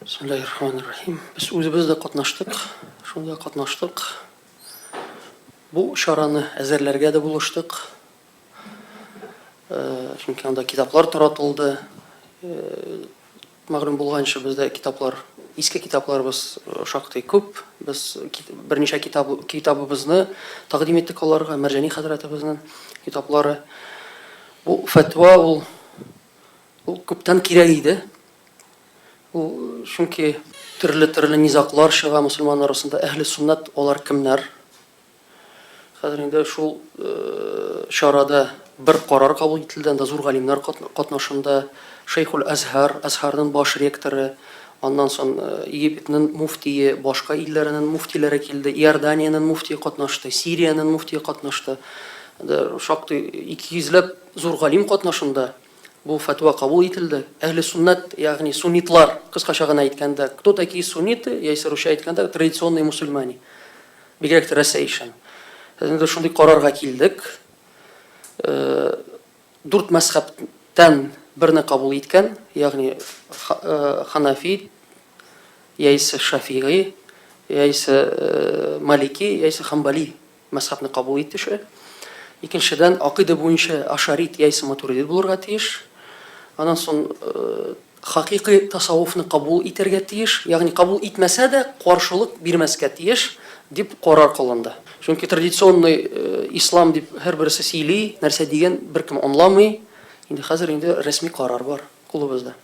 Бисмиллаһир-рахманир-рахим. Без үзебез дә катнаштык, шунда катнаштык. Бу чараны әзерләргә дә булыштык. Чөнки анда китаплар таратылды. Мәгълүм булганча, бездә китаплар, иске китапларыбыз шактый күп. Без берничә китап, китабыбызны тәкъдим иттек аларга, Мәрҗани хәзрәтебезнең китаплары. Бу фәтва ул ул күптән кирәк иде. Ул чөнки төрле-төрле низаглар чыга мөселман арасында. Әһле суннәт алар кемнәр? Хәзер инде шул чарада бер карар кабул ителде, анда зур галимнәр катнашында, Шейхул Әзһар, Әзһарның баш ректоры, аннан соң Египетның муфтие, башка илләренең муфтиләре килде, Иорданиянең муфтие катнашты, Сириянең муфтие катнашты. Шактый 200 ләп зур галим катнашында бу фәтва кабул ителде. Әһле суннәт, ягъни суннитлар, кыскача гына әйткәндә, кто такие сунниты, яисә русча әйткәндә, традиционные мусульмане. Бигрәк тә Рәсәй өчен. Без инде шундый карарга килдек. Дүрт мәзхәбтән берне кабул иткән, ягъни ханафи, яисә шафигый, яисә малики, яисә ханбали мәзхәбне кабул итүче. Икенчедән, акыйда буенча ашарит яисә матуридит булырга тиеш. Аннан соң хакыйкый тасаввуфны кабул итәргә тиеш, ягъни кабул итмәсә дә, каршылык бирмәскә тиеш, дип карар кылынды. Чөнки традиционный ислам дип һәрберсе сөйли, нәрсә дигән беркем аңламый. Инде хәзер инде рәсми карар бар кулыбызда.